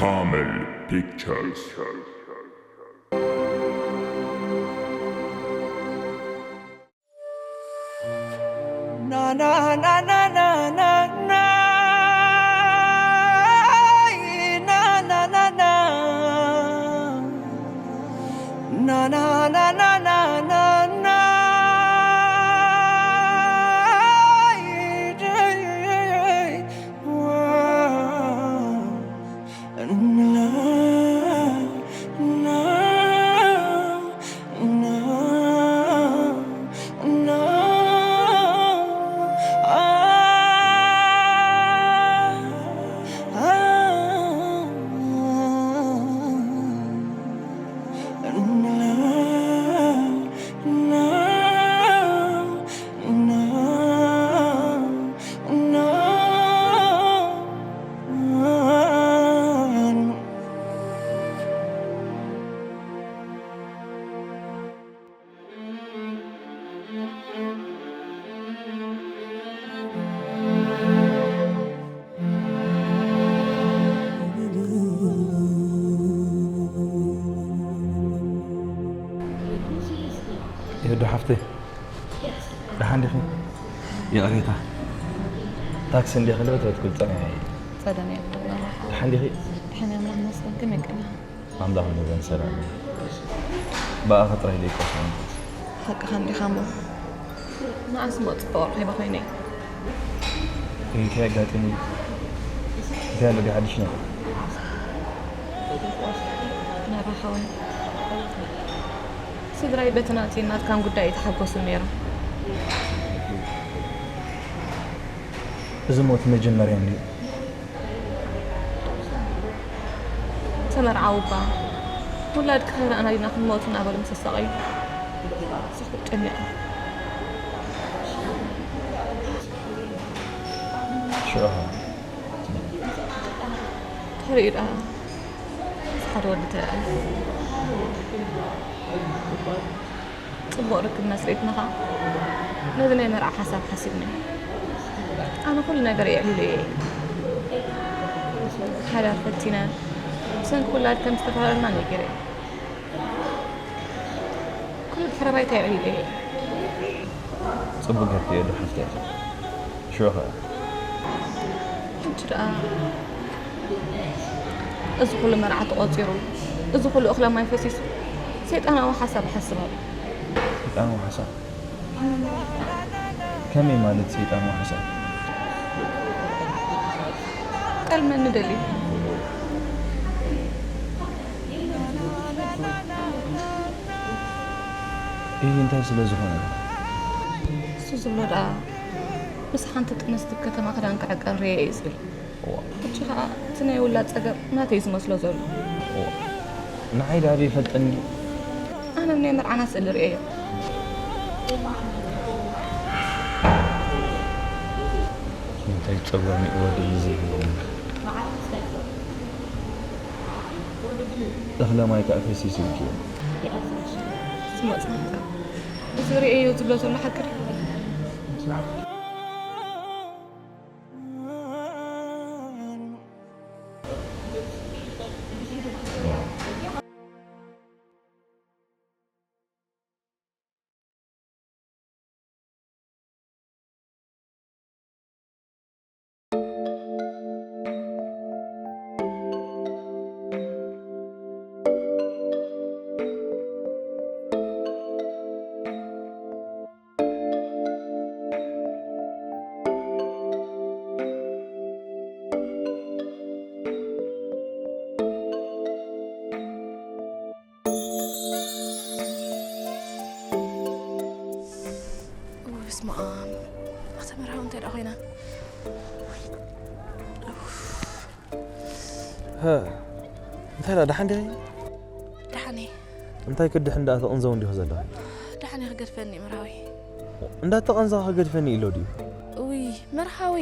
Amel Pictures. የዶ ሓፍተይ፣ ደሓን ዲኺ? ይቕሬታ፣ ታክሲ እንዲየ ክልበት በትኩል ጸኒሐ እየ። ጸገም የብሉን። ደሓን ዲኺ? ድሕን ኣምላኽ ይመስገን። ከመይ ቀና? ኣምላኽ ይመስገን ሰላም እየ። ብኣኻ ጥራይ ዘይኮንኩ ሓቅኻ እንዲኻ እሞ፣ መዓስ እሞ ጽቡቕ ረኺበ ኮይነ። እንታይ ኣጋጢሙ? እንታይ ኣሎ ድዩ ሓድሽ ነገር? መራኸቢ ስድራይ በቲ ናተይን ናትካን ጉዳይ ኣይተሓጎሱን ነይሮም። እዚ ሞት መጀመርያ እንድዩ። ተመርዓዊ እባ ውላድ ክኸረኣና ዲና ክንሞት እናበሉ ምስ ኣሳቐዩ ስሕት ጨኒቐ። ሽዑ ድሕሪኡ ደኣ ምስ ሓደ ወዲ ተራእየ። ጽቡቕ ርክብ መስሪትና ኸኣ ነዚ ናይ መርዓ ሓሳብ ሓሲብና። ኣነ ኩሉ ነገር የዕሊለዮ እየ። ሓዳር ፈቲነ ብሰንኪ ውላድ ከም ዝተፈራረምና ነጊረ። ኩሉ ድሕረ ባይታ የዕሊለዮ እየ። ጽቡቕ ጌርክዮ ዶ ሓፍተይ። ሽዑ ኸ? ሕጂ ደኣ እዚ ኩሉ መርዓ ተቖጺሩ፣ እዚ ኩሉ እኽለ ማይ ፈሲሱ፣ ሰይጣናዊ ሓሳብ እሓስብ ኣለኹ። ሰይጣናዊ ሓሳብ? ከመይ ማለት ሰይጣናዊ ሓሳብ? ጠልመኒ ደልዩ። እይ፣ እንታይ ስለ ዝኾነ? እሱ ዝብሎ ደኣ ምስ ሓንቲ ጥንስቲ ከተማ ክዳን ክዕቀን ርእየ እዩ ዝብል። እዋ። ሕጂ ኸኣ እቲ ናይ ውላድ ጸገም ናተይ ዝመስሎ ዘሎ። እዋ። ንዓይ ደኣ ዶ ይፈልጠኒ? ኣነ ናይ መርዓና ስእሊ ርእየዮ። እንታይ ጸገም እዩ ወዲ እዩ ዘይብሉ? እኽለ ማይ ከኣ ፈሲሱ እዩ። ስማ ጽናሕካ። እዚ ርእየዮ ዝብሎ ዘሎ ሓቂ ድዩ? ኡፍ፣ በስመ ኣብ። ኣኽተ መርሃዊ እንታይ ደኣ ኮይና? ኡፍ። ሀ፣ እንታይ ደኣ፣ ደሓን ዲኺ? ደሓን እየ። እንታይ ክድሕን ደኣ ተቕንዘው እንዲኹ ዘለኺ? ደሓን እየ፣ ክገድፈኒ እዩ መርሃዊ። እንዳተቐንዘኻ ክገድፈኒ ኢሎ ድዩ? እውይ፣ መርሃዊ፣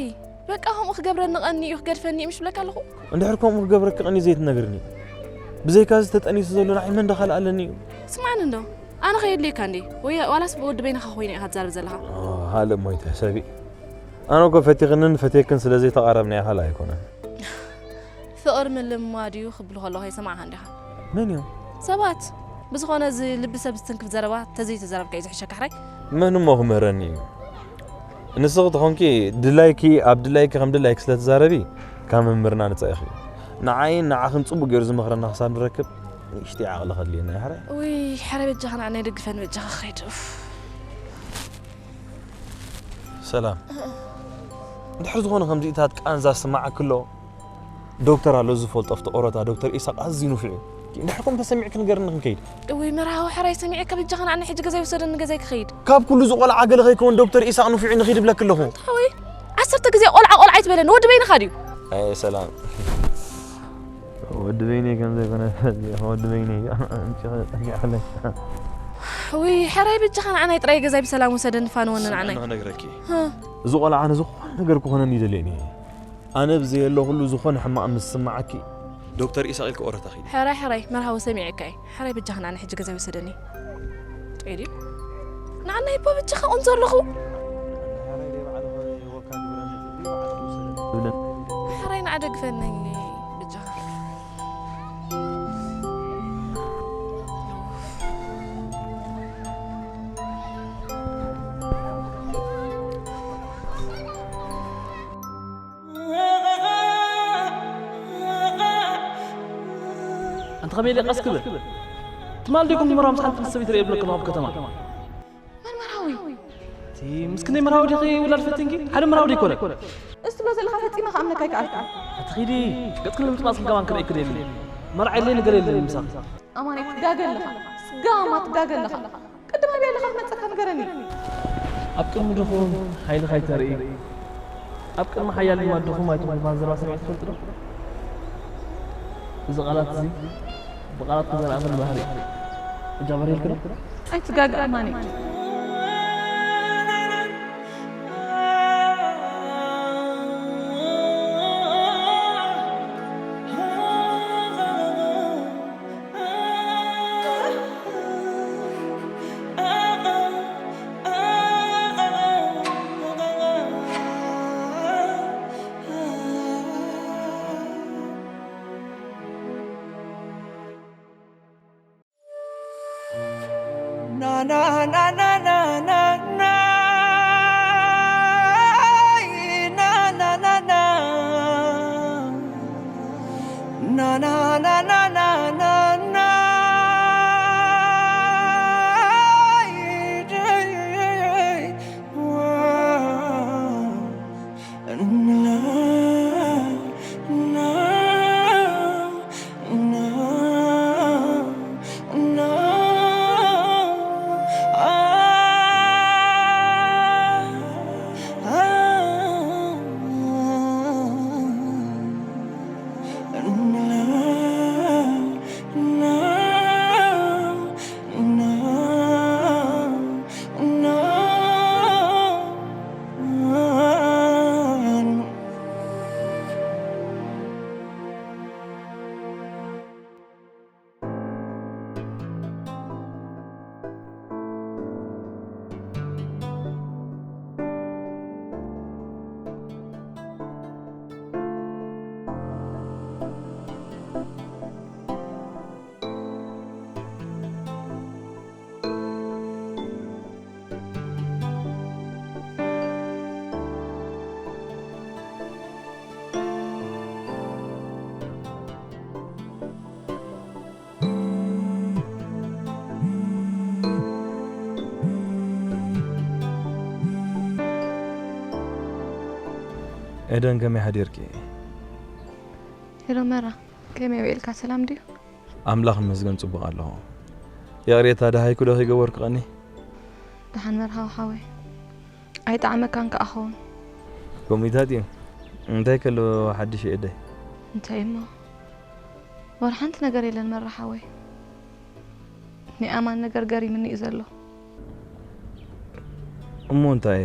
በቃ ከምኡ ክገብረኒ ቀንዩ እዩ፣ ክገድፈኒ እዩ ምሽ ብለካ ኣለኹ? እንድሕር ከምኡ ክገብረኪ ቀንዩ ዘይትነግርኒ? ብዘይካዚ ተጠኒሱ ዘሎ ንዓይ መን ደኻልእ ኣለኒ እዩ? ስማዕኒ እንዶ፣ ኣነ ከየድልየካ እንዴ? ወይ ዋላስ ብወዲ በይንኻ ኮይነ ኢኻ ትዛረብ ዘለኻ? ኦ፣ ሃለ ሞይተ ሰብኢ። ኣነ እኮ ፈቲኽንን ፈትየክን ስለ ዘይተቓረብና ኢኻ ኣይኮነን። ፍቕሪ ምልማድ እዩ ክብሉ ከለኹ ኣይሰማዕኻን ዲኻ? መን እዮም? ሰባት። ብዝኾነ እዚ ልቢ ሰብ ዝትንክፍ ዘረባ ተዘይተዛረብካ እዩ ዝሕሸካ ሕራይ። መን እሞ ክምህረኒ እዩ? ንስኺ ተኾንኪ ድላይኪ ኣብ ድላይኪ ከም ድላይኪ ስለ ትዛረቢ ካብ መምህርና ንጻ ኢኺ። ንዓይን ንዓኽን ጽቡቕ ገይሩ ዝመኽረና ክሳብ ንረክብ ንእሽተይ ዓቕሊ ከድልየና እዩ ሕራይ። ውይ ሕራይ በጃኻ ንዓና ይደግፈኒ በጃኻ ክኸይድ። ኡፍ። ሰላም። እንድሕር ዝኾነ ከምዚኢታት ቃንዛ ዝስማዓኪ ኣሎ ዶክተር ኣሎ ዝፈልጦ ኣብቲ ቆረታ ዶክተር ኢሳቅ ኣዝዩ ንፉዕ እዩ። እንድሕር ከም ተሰሚዕኪ ንገርኒ ክንከይድ። እውይ መርሃዊ ሕራይ ሰሚዐካ በጃኻ ንዓኒ ሕጂ ገዛ ይውሰደኒ ገዛይ ክኸይድ። ካብ ኩሉ ዝቆልዓ ገለ ከይከውን ዶክተር ኢሳቅ ንፉዕ እዩ ንኺድ ይብለኪ ኣለኹ። ሓወይ ዓሰርተ ግዜ ቆልዓ ቆልዓ ኣይትበለኒ ወዲ በይንኻ ድዩ? ኣይ ሰላም ወዲ በይነይ ከም ዘይኮነ ወዲ በይነይ ኣምጪ ከጸጊዐለይ። ውይ ሕራይ በጃኻ ንዓናይ ጥራይ ገዛይ ብሰላም ውሰደኒ ፋንወኒ ንዓናይ። ንኽነግረኪ እዚ ቆልዓ ንዝኾነ ነገር ክኾነኒ ይደልየኒ። ኣነ ብዘየለኹሉ ዝኾነ ሕማቕ ምስ ዝስምዓኪ ዶክተር ኢሳቕ ኢልኪ ኦረታ ኺዲ። ሕራይ ሕራይ መርሃዊ ሰሚዐካ እየ። ሕራይ በጃኻ ንዓኒ ሕጂ ገዛይ ውሰደኒ። ጥዑይ ድዩ? ንዓናይ እባ በጃኻ ቁንዞ ኣለኹ። ሕራይ ንዓ ደግፈኒ በጃኻ። ኣንታ ከመይ ኢለ ቀስ ክብል? ትማል ዲኩም ንመርሃዊ ምስ ሓንቲ ሰበይቲ ርእየ ብለኩም ኣብ ከተማ? መን መርሃዊ? እቲ ምስክነይ መርሃዊ ዲኺ ውላድ ፈቲንኪ? ሓደ መርሃዊ ዲኮነ? እስቲ ሎ ዘለኻ ፈጺመ ክኣምነካ ኣይከኣልኩ። ኣቲ ኺዲ ገጽክን ንምጥማስን ከማን ክርእየኪ ደሊ። መርዓ የለይ ነገር የለን ምሳኺ። ኣማነይ ትጋገ ኣለኻ። ስጋማ ትጋገ ኣለኻ። ቅድም ኣበይ ኣለኻ ክትመጸካ ንገረኒ። ኣብ ቅድሚ ድኹም ሓይልኻ ኣይተርኢ፣ ኣብ ቅድሚ ሓያል ድማ ድኹም ኣይትኹን ዝበሃል ዘረባ ሰሚዕኪ ትፈልጢ ዶ? እዚ ቃላት እዚ ብቃላት ክዘርኣ ከሎ ባህሪ እዩ። እጃ በሪልኪ ዶ? ኣይትጋገ ኣማኒ። ኤደን ከመይ ሓዲርኪ? ሄሎ መራ፣ ከመይ ውዒልካ? ሰላም ድዩ? ኣምላኽ ይመስገን ጽቡቕ ኣለኹ። ይቕሬታ ደሃይኩ ዶ ከይገበርኩ ቀኒ? ደሓን መርሃዊ ሓወይ። ኣይጠዓመካን ከኣ ኸውን። ከምኡታት እዩ። እንታይ ከሎ ሓድሽ ኤደይ? እንታይ እሞ? ወላ ሓንቲ ነገር የለን መራ ሓወይ። ናይ ኣማን ነገር ገሪምኒ እዩ ዘሎ። እሞ እንታይ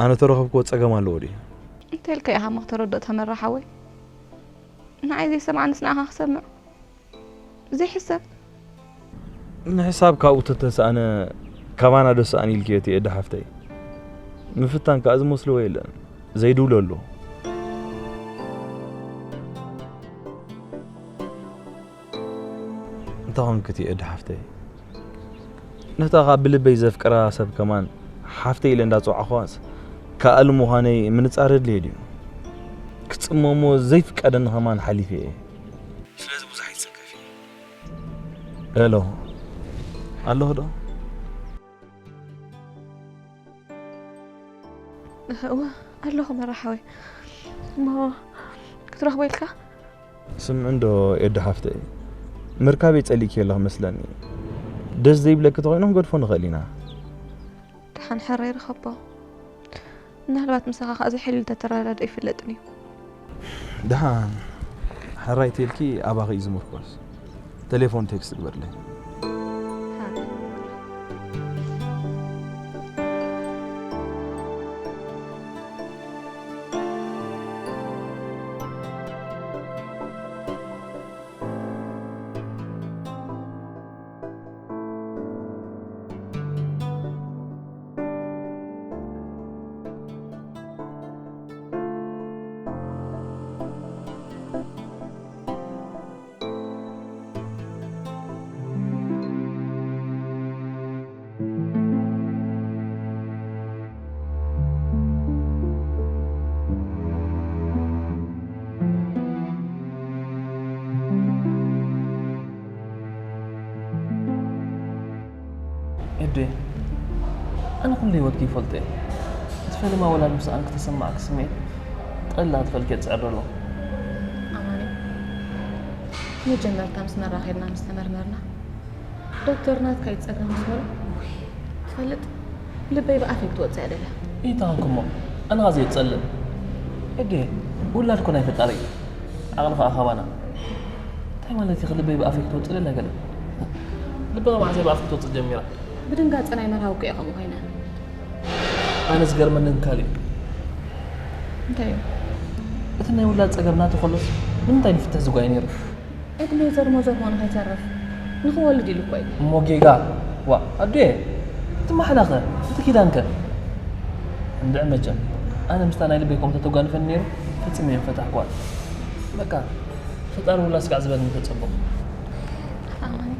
ኣነ ተረኸብክዎ ጸገም ኣለዎ ድዩ? እንታይ ኢልካ ኢኻ እሞ ክተረድኦ ተመራ ሓወይ? ንዓይ ዘይሰምዓንስ ንዓኻ ክሰምዕ ዘይሕሰብ። ንሕሳብ ካብኡ ተተሰኣነ ካባና ዶ ሰኣን ኢልክዮ እቲ ኤደ ሓፍተይ? ምፍታን ከኣ ዝመስልዎ የለን። ዘይድውሎ ኣሎ። እንታይ ኾንክቲ ኤዱ ሓፍተይ? ነታ ካብ ብልበይ ዘፍቅራ ሰብ ከማን ሓፍተይ ኢለ እንዳጸዋዕኹዋስ ከኣል ምዃነይ ምንጻር የድልዮ ድዩ? ክጽመሞ ዘይፍቀደኒ ከማን ሓሊፈ እየ። ስለዚ ብዙሕ ኣይትጸገፊ። ሄሎ፣ ኣለኹ ዶ? እወ፣ ኣለኹ መራሓወይ። እሞ ክትረኽቦ ኢልካ? ስምዒ እንዶ ኤዱ ሓፍተይ፣ ምርካበይ ጸሊእኪ ኣለኺ መስለኒ። ደስ ዘይብለኪ ተኾይኑ ክንገድፎ ንኽእል ኢና። ደሓን ሕራይ ርኸቦ። ምናልባት ምሳኻ ከኣ ዘይሕልል ተተረዳድኦ ይፍለጥን እዩ። ደሓን ሕራይ ተልኪ ኣባኺ እዩ ዝምርኮስ። ቴሌፎን ቴክስት ግበርለይ። ኤዴ፣ ኣነ ኩሉ ህይወትኪ ይፈልጦ እየ። እቲ ፈለማ ወላድ ምስኣን ክተሰማዕኪ ስምዒት ጠላ ትፈልኪ እየ ዝጽዕር ዘሎ። ኣማኒ፣ መጀመርታ ምስ መራኺብና ምስ ተመርመርና፣ ዶክተር ናትካ እዩ ጸገም ምስ በሎ፣ ትፈልጥ፣ ልበይ ብኣፈይ ክትወጽእ እያ ደልያ። ኢታንኩሞ፣ ኣነ ኸኣ ዘየጸልም። ኤዴ፣ ውላድ እኮ ናይ ፈጣሪ እዩ። ዓቕሊ ኸኣ ካባና። እንታይ ማለት እዩ፣ ልበይ ብኣፈይ ክትወጽእ ደልያ ገለ? ልበኻ መዓስ እያ ብኣፈይ ክትወጽእ ጀሚራ? ብድንጋጸ ናይ መርሃዊ እኮ እየ ከምኡ ኮይነ። ኣነ ዝገርመኒ ግን ካልእ እዩ። እንታይ እዩ? እቲ ናይ ውላድ ጸገም ናቱ ከሎስ ንምንታይ ንፍትሕ ዝጓየ ነይሩ? ዕድመ ዘርሞ ዘርሞ ንኸይተርፍ ንኽወልድ ኢሉ እኮ እዩ። እሞ ጌጋ፣ ዋ፣ ኣዱየ፣ እቲ ማሕላኸ፣ እቲ ኪዳንከ? እንድዒ መቸም፣ ኣነ ምስታ ናይ ልበይ ከምኡ ተተጓኒፈኒ ነይሩ፣ ፈጺመ እየ ምፈታሕክዋን። በቃ፣ ፈጣሪ ውላድ ስጋዕ ዝበለኒ ተጸበኹ። ኣማኒ፣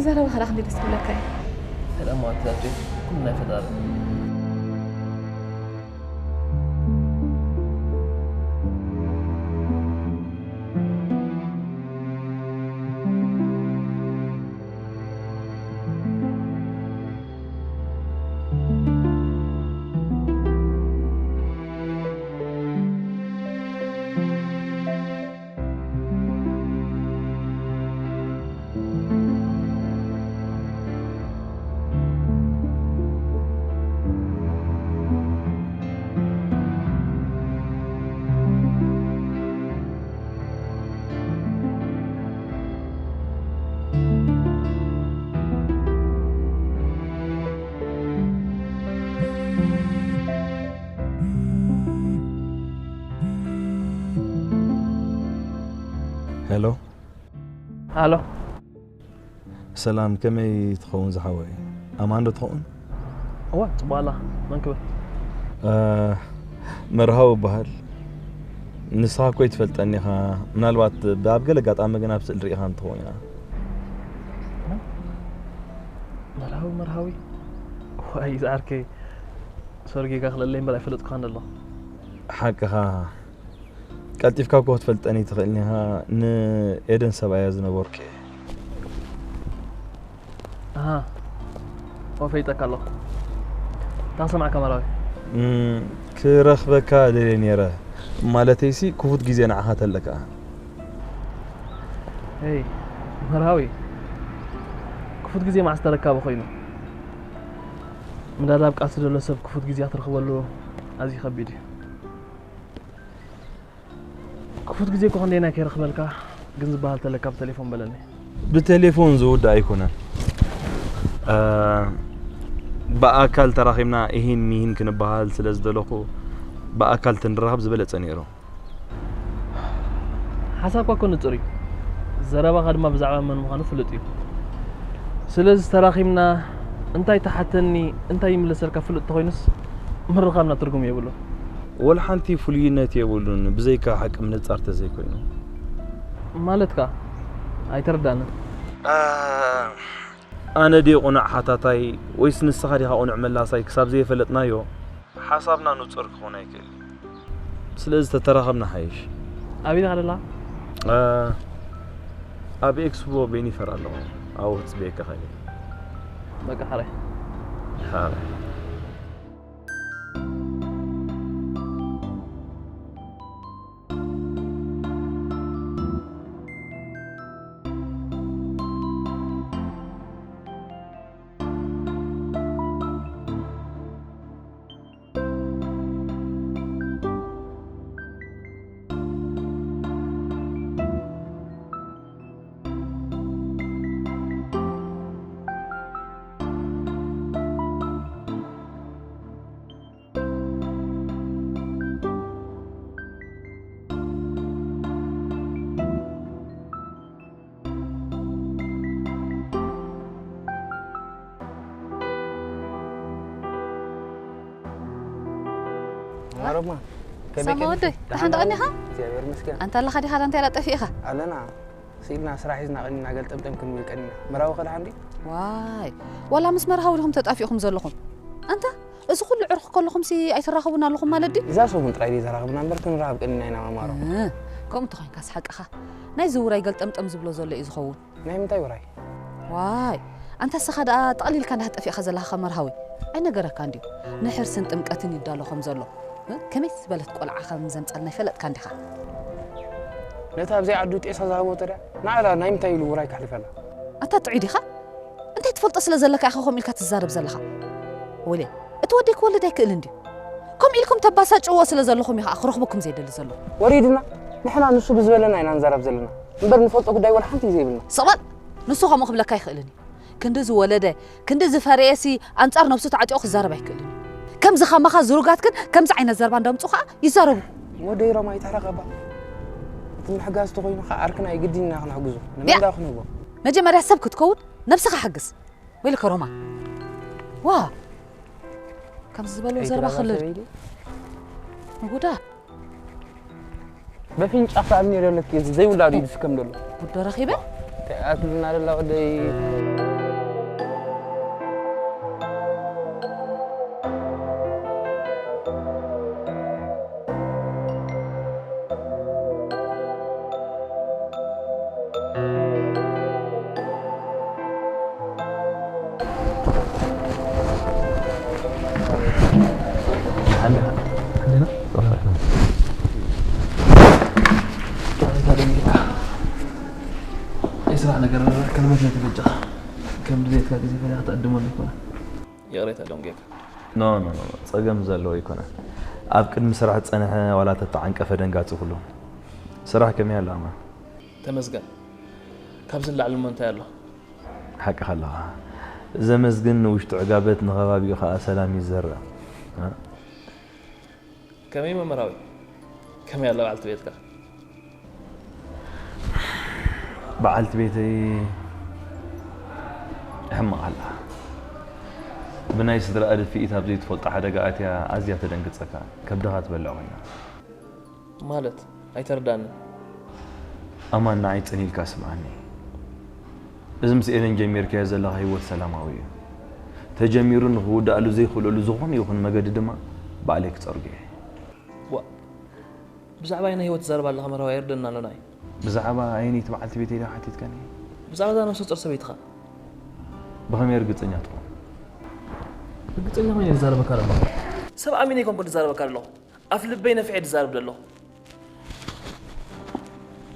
ዘረባኻ ደኣ ክንደይ ደስ ክብለካ እዩ። ሰላም ዋልታ ኣዱየ፣ ኩሉ ናይ ፈጣሪ። ሄሎ። ሃሎ። ሰላም፣ ከመይ ትኸውን ዝሓወይ? ኣማን ዶ ትኸውን? እወ፣ ጽቡቕ ኣላ። መን ክብል? እ፣ መርሃዊ እበሃል። ንስኻ እኮ ኣይትፈልጠኒ ኢኻ። ምናልባት ብ-፣ ኣብ ገለ ኣጋጣሚ ግን ኣብ ስእሊ ርኢኻኒ ትኸውን ኢኻ። መርሃዊ፣ መርሃዊ? ዋይ፣ ዝዓርከይ። ሶሪ፣ ጌጋ ክልለይ እምበር ኣይፈለጥኩኻን ኣለኹ። ሓቅኻ። ቀልጢፍካ እኮ ክትፈልጠኒ ትኽእልኒ ኢኻ፣ ንኤደን ሰብኣያ ዝነበርኩ እየ። ኣሃ፣ ወፈይጠካ ኣለኹ። እንታይ ክሰምዓካ መራዊ? እም፣ ክረኽበካ ደልየ ነይረ። ማለተይሲ፣ ክፉት ግዜ ንዓኻ ተለካ። ሄይ፣ መራዊ፣ ክፉት ግዜ መዓስ ተረካቢ ኮይኑ? ምዳድ ኣብ ቃልሲ ዘሎ ሰብ ክፉት ግዜ ክትረኽበሉ ኣዝዩ ከቢድ እዩ። ክፉት ግዜ እኮ ክንደየናይ ከይረኽበልካ ግን ዝበሃል ተለካ ብቴሌፎን በለኒ። ብቴሌፎን ዝውዳእ ኣይኮነን። እ፣ ብኣካል ተራኺብና እሂን ሚሂን ክንበሃል ስለ ዝደለኹ ብኣካል ተንራኸብ ዝበለጸ ነይሩ። ሓሳብካ እኮ ንጹር እዩ። ዘረባኻ ድማ ብዛዕባ መን ምዃኑ ፍሉጥ እዩ። ስለዚ ተራኺብና እንታይ ትሓተኒ፣ እንታይ ይምለሰልካ ፍሉጥ ተኾይኑስ ምርኻብና ትርጉም የብሉን። ወላ ሓንቲ ፍሉይነት የብሉን፣ ብዘይካ ሓቂ ምንጻር ተዘይኮይኑ። ማለትካ? ኣይተረዳንን። ኣነ ድየ ቁኑዕ ሓታታይ ወይስ ንስኻ ዲኻ ቁኑዕ መላሳይ ክሳብ ዘየፈለጥናዮ ሓሳብና ንጹር ክኾን ኣይክእል። ስለዚ ተተራኸብና ሓይሽ። ኣበይ ኢኻ ደላ? ኣብ ኤክስፖ ቤኒፈር ኣለኹ። ኣብኡ ክጽበየካ ኸይደ። በቃ ሓራይ። ሓራይ። ማረማ፣ ከመይ ሳማ ቀኒኺ? ወደይ፣ ደሓን ደኣ ቀኒኻ? እግዚኣብሔር ይመስገን። ኣንታ ኣለኻ ዲኻ? እንታይ ደኣ ጠፊእኻ? ኣለና። ስኢልና ስራሕ ሒዝና ቀኒና፣ ገልጠምጠም ክንብል ቀኒና። መራዊ ከ ደሓን ድዩ? ዋይ፣ ዋላ ምስ መርሃዊ ዲኹም ተጣፊእኹም ዘለኹም? ኣንታ፣ እዚ ኩሉ ዕርኺ ከለኹምሲ ኣይትራኸቡን ኣለኹም ማለት ድዩ? እዛ ሰሙን ጥራይ ድዩ ተራኽብና እምበር ክንራኸብ ቀኒና ኢና መማሮ። እ፣ ከምኡ እንተኾይንካስ ሓቅኻ። ናይዚ ውራይ ገልጠምጠም ዝብሎ ዘሎ እዩ ዝኸውን። ናይ ምንታይ ውራይ? ዋይ፣ ኣንታ እስኻ ደኣ ጠቕሊልካ እንዳጠፊእካ ዘለኻ ከመርሃዊ ኣይነገረካን ድዩ? ንሕርስን ጥምቀትን ይዳሎ ከም ዘሎ፣ እ? ከመይ ዝበለት ቆልዓ ከም ዘምጸልና ይፈለጥካ እንዲኻ። ነታ ኣብዘይ ዓዱ ጤሳ ዝሃቦ ተዳ ንዓላ ናይ ምንታይ ኢሉ ውራይ ከሕልፈላ? ኣታ ጥዑይ ዲኻ? እንታይ ትፈልጦ ስለ ዘለካ ኢኻ ከምኡ ኢልካ ትዛረብ ዘለኻ? ወይለ፣ እቲ ወደይ ክወልድ ኣይክእልን ድዩ? ከምኡ ኢልኩም ተባሳጭዎ ስለ ዘለኹም እዩ ከዓ ክረኽበኩም ዘይደሊ ዘሎ። ወሪድና፣ ንሕና ንሱ ብዝበለና ኢና ንዛረብ ዘለና። እምበር ንፈልጦ ጉዳይ ወላ ሓንቲ እዩ ዘይብልና። ስቕ በል! ንሱ ከምኡ ክብለካ ኣይኽእልን እዩ። ክንዲ ዝወለደ፣ ክንዲ ዝፈረየሲ ኣንጻር ነብሱ ተዓጢቑ ክዛረብ ኣይክእልን እዩ። ከምዚ ከማኻ ዝሩጋት ግን ከምዚ ዓይነት ዘረባ እንዳምጹ ከዓ ይዛረቡ። ወደይ ሮማ ይትሕረቐባ። እቲ ምሕጋዝ ተኾይኑ ከዓ ዓርክና እዩ፣ ግድን ኢና ክነሕግዞ። ንመን ያ! ዳ ክንህቦ? መጀመርያ ሰብ ክትከውን ነብስኻ ሓግዝ። ወይልከ ሮማ። ዋ! ከምዚ ዝበሉ ከይትረባ ዘረባ ክልል። ሰበይቲ። ንጉዳ። በፍንጫ ክኣምን እየ ዘለኪ፣ እዚ ዘይውላዱ እዩ ዝስከም ዘሎ። ጉዶ ረኺበ? እንታይ ኣትብልና ደላ ወደይ? ናይ ስራሕ ነገር ከልመት ነቲ በጃኻ። ከም ድሌትካ ግዜ ፈሊኻ ትዕድመሉ ኣይኮነን። ይቕሬታ ደንጒየካ። ኖ፣ ኖ፣ ኖ፣ ኖ፣ ጸገም ዘለዎ ኣይኮነን። ኣብ ቅድሚ ስራሕ ዝጸንሐ ዋላ ተተዓንቀፈ ደንጋጺ ኩሉ። ስራሕ ከመይ ኣሎ ኣማን? ተመስገን። ካብዚ ንላዕሊ እሞ እንታይ ኣሎ? ሓቅኻ ኣለኻ። ዘመስግን ንውሽጡ ዕጋበት ንኸባቢኡ ኸኣ ሰላም ይዘርእ። እ? ከመይ መምህራዊ? ከመይ ኣላ በዓልቲ ቤትካ? በዓልቲ ቤተይ ሕማቕ ኣላ። ብናይ ስድራኣ ድፍኢት ኣብ ዘይትፈልጦ ሓደጋ ኣትያ ኣዝያ ተደንግጸካ። ከብድኻ ትበልዕ ኮይና። ማለት? ኣይተረዳንን። ኣማን፣ ንዓይ ጽን ኢልካ ስምዓኒ። እዚ ምስ ኤደን ጀሚርካዮ ዘለኻ ህይወት ሰላማዊ እዩ። ተጀሚሩ ንኽውዳእሉ ዘይኽእለሉ ዝኾነ ይኹን መገዲ ድማ ባዕለይ ክጸርጎ እየ። ዋ፣ ብዛዕባ ኣየናይ ህይወት ትዛረብ ኣለኻ መርሃዊ? ኣይርደኣንን ኣሎ ንዓይ። ብዛዕባ ኣየነይቲ በዓልቲ ቤተይ ኢኻ ሓቲትካኒ? ብዛዕባ እዛ ነፍሰ ጾር ሰበይትኻ። ብኸመይ ርግጸኛ ትኾን? ርግጸኛ ኮይነ ዝዛረበካ ዘለኹ። ሰብ ኣሚነ ኣይኮንኩን ዝዛረበካ ዘለኹ። ኣፍ ልበይ ነፊሐ ዝዛረብ ዘለኹ።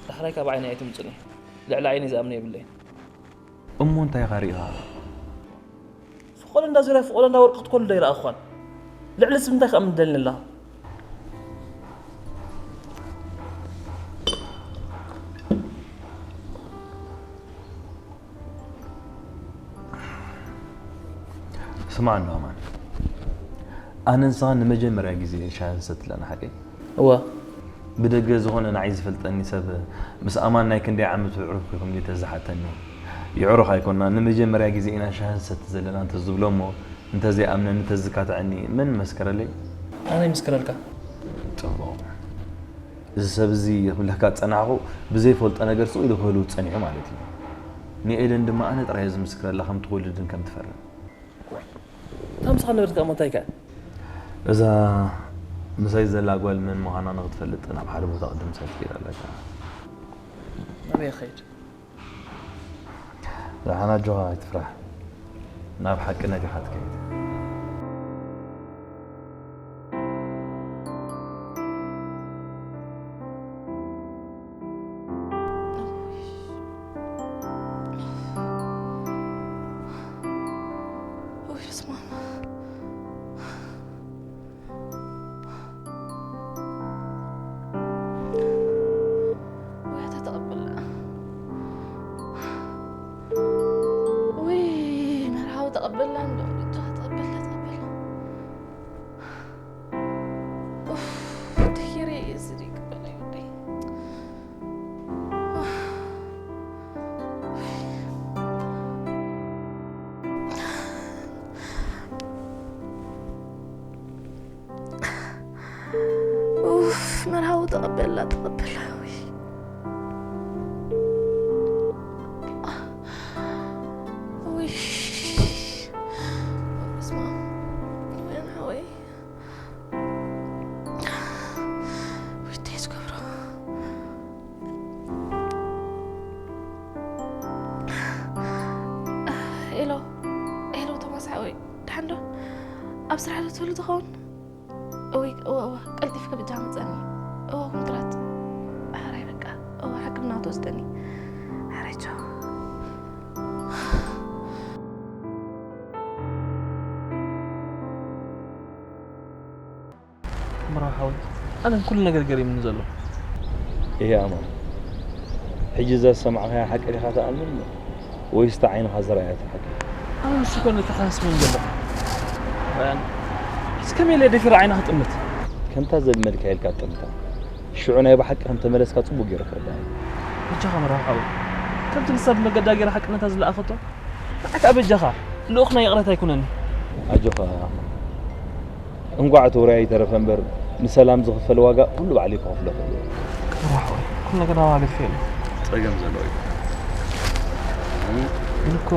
ዳሕራይ ካብ ዓይነይ ኣይትምጹኒ። ልዕሊ ዓይነይ ዝኣምኖ የብለይን። እሞ እንታይ ኢኻ ርኢኻ? ፍቖ ለንዳ ዙርያ ፍቖ ለንዳ ወርቂ ክትኮን ዶ ኣይረኣኽዋን? ልዕሊ እዚ እንታይ ክኣምን ትደልኒ ኣለኻ? ስማዕ እንዶ ኣማን፣ ኣነ ንስኻ ንመጀመርያ ግዜ ሻሂ ንሰቲ ኣለና፣ ሓቀይ? እወ። ብደገ ዝኾነ ንዓይ ዝፈልጠኒ ሰብ ምስ ኣማን ናይ ክንደይ ዓመት ኣዕሩኽ ኢኹም ኢሉ ተዝሓተኒ፣ የዕሩኽ ኣይኮንና፣ ንመጀመርያ ግዜ ኢና ሻሂ ንሰቲ ዘለና እንተዝብሎ እሞ፣ እንተዘይኣምነኒ፣ እንተዝካትዐኒ መን ይመስክረለይ? ኣነ ይምስክረልካ። ጽቡቕ። እዚ ሰብ እዚ ክብለካ ዝጸናሕኩ ብዘይፈልጦ ነገር ስቕ ኢሉ ክህልው ጸኒሑ ማለት እዩ። ንኤደን ድማ ኣነ ጥራይ እየ ዝምስክረላ ከም ትወልድን ከም ትፈርን። እታ ምሳኻ ነበርት ከኣ እንታይ ከ? እዛ ምሳይ ዘላ ጓል መን ምዃና ንኽትፈልጥ ናብ ሓደ ቦታ ቅድም ምሳይ ትከይድ ኣለካ። ኣበይ ኸይድ? ደሓን ኣጆኻ ኣይትፍራሕ። ናብ ሓቂ ነጊኻ ትከይድ። ውይ በስመ ኣብ። ውያታ ተቐበልና። ውይ መርሃዊ ተቐበልና እንዶ ብቻ ተቐበልና ተቐበልና። ኡፍ፣ ድሂረ እየ እዚ ዘይቅበል ኣይወደይ። ኡፍ፣ መርሃዊ ተቐበላ፣ ተቐበላ። ውይ። ውይ። በስመ ኣብ። ወይን ሓወይ። ውይ፣ እንታይ ዝገብሮ? ሄሎ፣ ሄሎ፣ ቶማስ ሓወይ፣ ደሓን ዶ? ኣብ ስራሕ ዶ ትህሉ ትኸውን? እወይ፣ እወ፣ እወ፣ ቀልጢፍካ በጃኻ ምጸኒ። እወ፣ ኮንትራት። ሕራይ በቃ፣ እወ፣ ሕክምና ትወስደኒ። ሕራይ ቻው። መርሃዊ ሓወይ፣ ኣነ ኩሉ ነገር ገሪምኒ ዘሎ። እሄ ኣማን፣ ሕጂ እዛ ዝሰማዕኻያ ሓቂ ዲኻ ትኣምን ወይስ እታ ዓይንኻ ዝረኣየት ሓቂ? ኣነ ንሱ እኮ ነተሓሳስበኒ ዘሎ። ራያን፣ እስከ ሜለ ደፊረ ዓይና ክጥምት። ከምታ ዘልመድካ ኢልካ ጥምታ። ሽዑ ናይ ብሓቂ ከም ተመለስካ ጽቡቕ ገይሩ ክርዳእ እዩ። በጃኻ መርሃዊ ሓወይ፣ ከምቲ ንሳ ብመገዳ ገይራ ሓቅነታ ዝለኣኸቶ፣ ንዓካ በጃኻ ልኡኽና ይቕረታ ኣይኩነኒ። ኣጆኻ፣ እንቋዕ እቲ ውራይ ይተረፈ እምበር፣ ንሰላም ዝኽፈል ዋጋ ኩሉ ባዕለይ ክኸፍሎ እኽእል እየ። ክቡር ሓወይ፣ ኩሉ ነገር ናባኻ ገዲፈ ኣለኹ። ጸገም ዘለዎ ኣይኮነን። ግን እኮ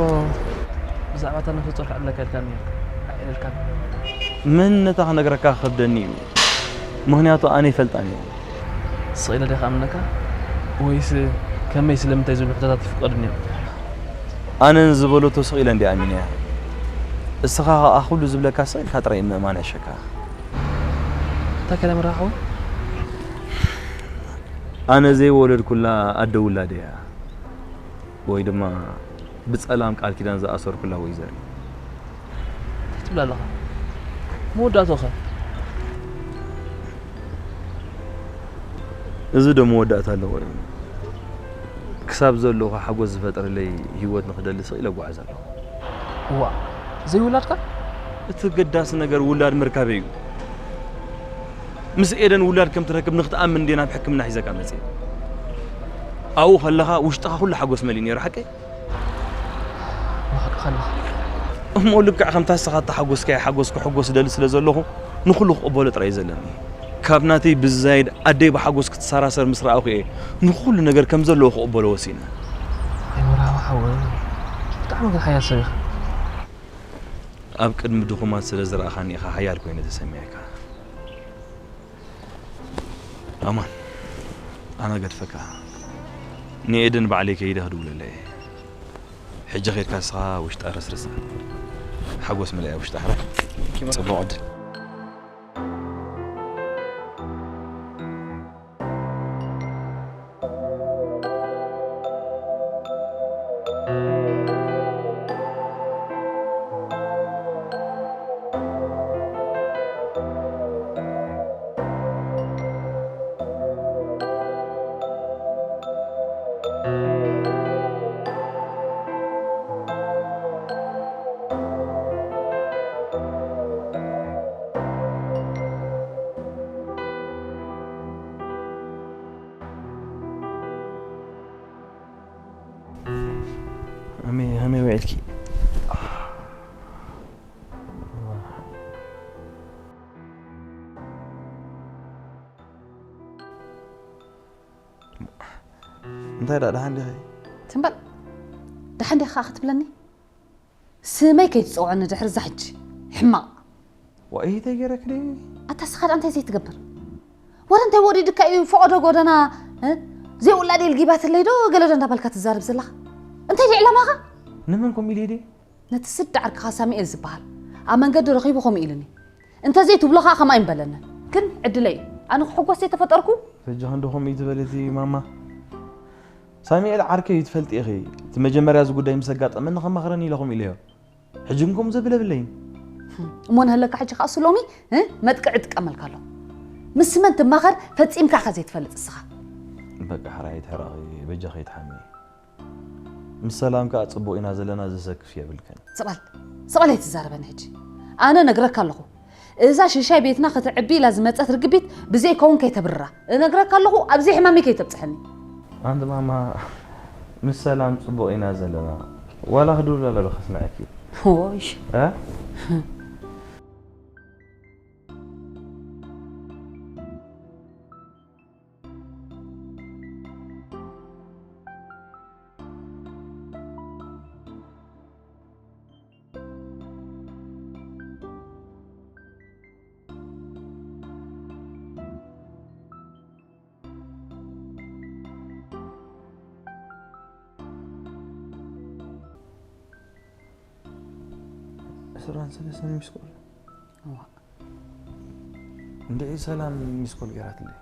ብዛዕባ እታ ነፍሰ ጾር ክዕልለካ ኢልካኒ ነይርካ፣ ኣይዕለልካን። መንነታ ክነግረካ ክኸብደኒ እዩ፣ ምኽንያቱ ኣነ ይፈልጣን እየ። ስቕ ኢለ ድየ ክኣምነካ? ወይስ ከመይ ስለምንታይ ዝብሉ ሕቶታት ይፍቀዱኒ እዮም? ኣነ ንዝበለቶ ስቕ ኢለ እንድየ ኣሚነያ። እስኻ ኸኣ ኩሉ ዝብለካ ስቕ ኢልካ ጥራይ ምእማን ይሕሸካ። እንታይ ከ መርሃዊ ሓወይ? ኣነ ዘይወለድኩላ ኣደ ውላደይ እያ። ወይ ድማ ብጸላም ቃል ኪዳን ዝኣሰርኩላ ወይዘር። እንታይ ትብል ኣለኻ? መወዳእትኡ ኸ? እዚ ዶ መወዳእታ ኣለዎ እዩ? ክሳብ ዘለኹ ሓጎስ ዝፈጥረለይ ህይወት ንኽደሊ ስቕ ኢለ እጓዓዝ ኣለኹ። እዋእ፣ ዘይውላድካ? እቲ ኣገዳሲ ነገር ውላድ ምርካበይ እዩ። ምስ ኤደን ውላድ ከም ትረክብ ንኽትኣምን እንድየ ናብ ሕክምና ሒዘካ መጽየ። ኣብኡ ከለኻ ውሽጥኻ ኩሉ ሓጎስ መሊኡ ነይሩ፣ ሓቀይ? ብሓቅኻ ኣለኻ። እሞ ልክዕ ከምታ ንስኻ እተሓጎስካያ ሓጎስ ክሕጎስ እደሊ ስለ ዘለኹ፣ ንኹሉ ክቕበሎ ጥራይ እዩ ዘለኒ። ካብ ናተይ ብዝዛየድ ኣደይ ብሓጎስ ክትሰራሰር ምስ ረኣኹ እየ ንኹሉ ነገር ከም ዘለዎ ክቕበሎ ወሲነ። ኣይ መርሃዊ ሓወይ፣ ብጣዕሚ ግን ሓያል ሰብ ኢኻ። ኣብ ቅድሚ ድኹማት ስለ ዝረኣኻኒ ኢኻ ሓያል ኮይነ ተሰሚዐካ። ኣማን፣ ኣነ ገድፈካ። ንኤደን ባዕለይ ከይደ ክድውለላ እየ። ሕጂ ኸይድካ ንስኻ ውሽጣ ረስርሳ። ሓጎስ ምልኣያ ውሽጣ ሕራይ። ጽቡቕ ዕድል። ሃመይ ሃመይ ውዒልኪ? እንታይ ደኣ ደሓን ዲኺ? ትም በል። ደሓን ዲኻ ክትብለኒ? ስመይ ከይትጸውዐኒ ድሕሪ እዛ ሕጂ። ሕማቕ። ዋይ፣ እንታይ ገይረክ ድየ? ኣታ ስኻ ደኣ እንታይ ዘይትገብር? ወረ እንታይ ወሪድካ እዩ ፈቐዶ ጎደና፣ እ? ዘይውላድ ኢልጊባትለይ ዶ ገለ ዶ እንዳበልካ ትዛረብ ዘለኻ? እንታይ ድዩ ዕላማኻ? ንመን ከምኡ ኢለ ድየ? ነቲ ስዲ ዓርክኻ ሳሙኤል ዝበሃል ኣብ መንገዲ ረኺቡ ከምኡ ኢሉኒ። እንተዘይትብሎ ኸኣ ከምኣ ኣይምበለንን። ግን ዕድለይ እዩ። ኣነ ክሕጎስ ዘይተፈጠርኩ? በጃኺ እንዶ ከምኡ እዩ ዝበለ እቲ ማማ። ሳሙኤል ዓርከይ እዩ ትፈልጢ ኢኺ። እቲ መጀመርያ እዚ ጉዳይ ምስ ኣጋጠመኒ ከማኽረኒ ኢለ ከምኡ ኢለዮ። ሕጂ ግን ከምኡ ዘብል የብለይን። እሞ ንህለካ ሕጂ ከኣ ስሎሚ፣ እ? መጥቅዒ ጥቀመልካ ኣለኹ። ምስ መን ትማኸር ፈጺምካ ኢኻ ዘይትፈልጥ እስኻ። በቃ ሕራይ ኣይትሕረቒ፣ በጃኺ ኣይትሓምዪ። ምስ ሰላም ከኣ ጽቡቕ ኢና ዘለና፣ ዘሰክፍ የብልክን። ስቕ በል፣ ስቕ በል ኣይትዛረበኒ ሕጂ። ኣነ ነግረካ ኣለኹ። እዛ ሽሻይ ቤትና ክትዕቢ ኢላ ዝመጸት ርግቢት ብዘይከውን ከይተብርራ። እነግረካ ኣለኹ፣ ኣብ ዘይሕማመይ ከይተብጽሐኒ። ኣንቲ ማማ፣ ምስ ሰላም ጽቡቕ ኢና ዘለና። ዋላ ክድውል ኣሎ ዶ ከስምዐኪ? ኦይሽ። እ? ዕስራን ሰለስተን ሚስኮል። እዋ። እንድዒ ሰላም ሚስኮል ገይራትለይ።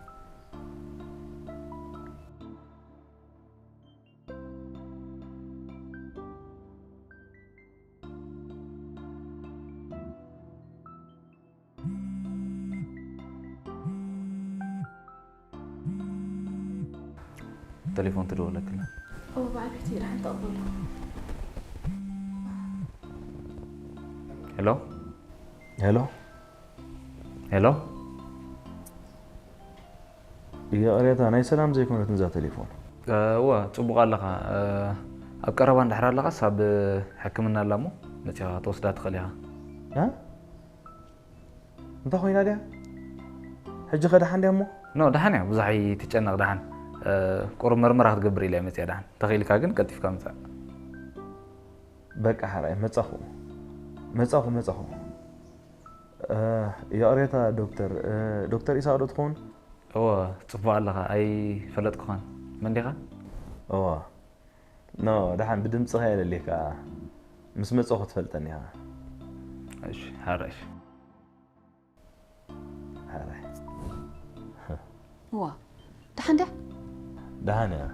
ተሌፎን ትደወለክና። ኦ፣ ብዓቢቲ ደሓን ተቐበሎ። ሄሎ? ሄሎ? ሄሎ? ይቕሬታ፣ ናይ ሰላም ዘይኮነትን እዛ ተሌፎን። እ፣ እወ፣ ጽቡቕ ኣለኻ። እ፣ ኣብ ቀረባ እንድሕር ኣለኻስ ኣብ ሕክምና ኣላ እሞ መጺኻ ክትወስዳ ትኽእል ኢኻ። እ? እንታይ ኮይና ድያ? ሕጂ ኸ ደሓን ድያ እሞ? ኖ፣ ደሓን እያ፣ ብዙሕ ኣይትጨነቕ፣ ደሓን። እ፣ ቁሩብ መርመራ ክትገብር ኢለ እየ መጺኣ፣ ደሓን። ተኽኢልካ ግን ቀልጢፍካ ምጻእ። በቃ፣ ሓራይ፣ መጻኹ። መጻኹ፣ መጻኹ። እ፣ ይቕሬታ ዶክተር፣ እ፣ ዶክተር ኢሳቕ ዶ ትኸውን? እወ፣ ጽቡቕ ኣለኻ፣ ኣይፈለጥኩኻን። መን ዲኻ? እወ። ኖ፣ ደሓን ብድምጽኻ የለልየካ። ምስ መጻኹ ትፈልጠኒ ኢኻ። እሺ፣ ሓራይ፣ እሺ። ሓራይ። እዋ፣ ደሓን ድያ? ደሓን እያ።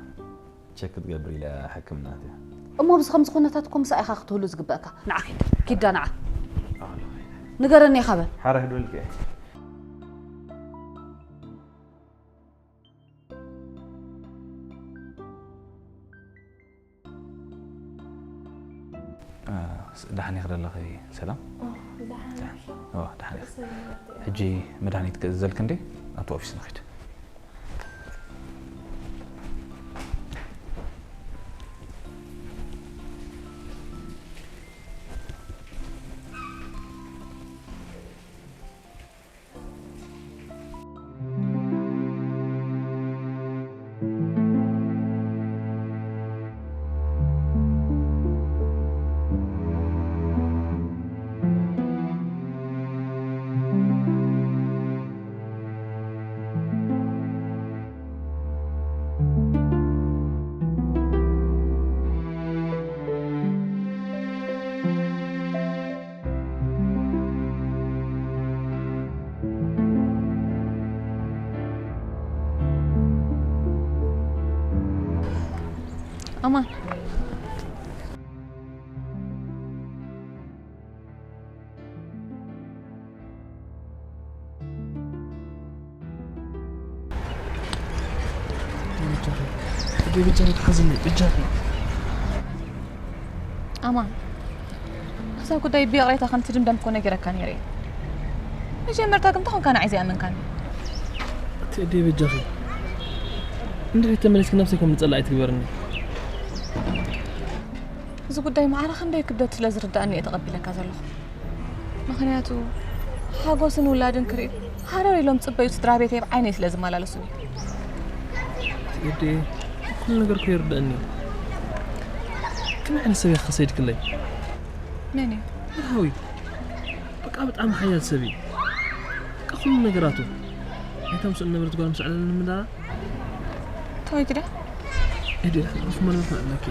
ቸክ ክትገብር ኢላ ሕክምና ኣትያ። እሞ ብዚ ከምዚ ኩነታት እኮ ምሳኣ ኢኻ ክትህሉ ዝግበእካ። ንዓ ኪድ፣ ኪዳ ንዓ። ኣለ። ንገረኒ ኢኻ በል። ሓራይ ክድወልኪ እየ። እ፣ ስ-፣ ደሓን ኢኺ ደለኺ ሰላም? ኦ፣ ደሓን ደሓን። ኢኺ? ኦ፣ ደሓን ኢኺ። ርእሰይ ይመርጥ እየ። ሕጂ መድሃኒት ክእዝዘልኪ እንዴ? ኣብቲ ኦፊስ ንኺድ። ኣማን። ብጃኺ፣ ብጃኺ ትሓዝኒ፣ ብጃኺ። ኣማን፣ እዛ ጉዳይ ብይቕሬታ ከም ትድምደም እኮ ነጊረካ ነይረ እየ። መጀመርታ ግን እንታይ ኮንካ ንዓይ ዘይኣመንካኒ? ቴዲ፣ በጃኺ፣ እንድሕር ተመሊስኪ ነብሰይ ከም ዝጸልኣ ኣይትግበርኒ። እዚ ጉዳይ ማዕረ ክንደይ ክብደት ስለ ዝርድኣኒ እየ ተቐቢለካ ዘለኹ። ምኽንያቱ፣ ሓጎስን ውላድን ክርኢ ሃረር ኢሎም ዝጽበዩ ስድራ ቤተይ ኣብ ዓይነይ ስለ ዝመላለሱኒ። ቴዲ፣ ኩሉ ነገር እኮ ይርድኣኒ እዩ። ከመይ ዓይነት ሰብ ኢኻ ከሰይድክለይ? መን እዩ? መርሃዊ። በቃ ብጣዕሚ ሓያል ሰብ እዩ። በቃ ኩሉ ነገራቱ። እታ ምስኡ ነበረት ጓል ምስ ኣዕለለ ንምዳ። ተወይት ድያ? እዲ ኢኻ ክፉ መርመርታ ኣለኪ።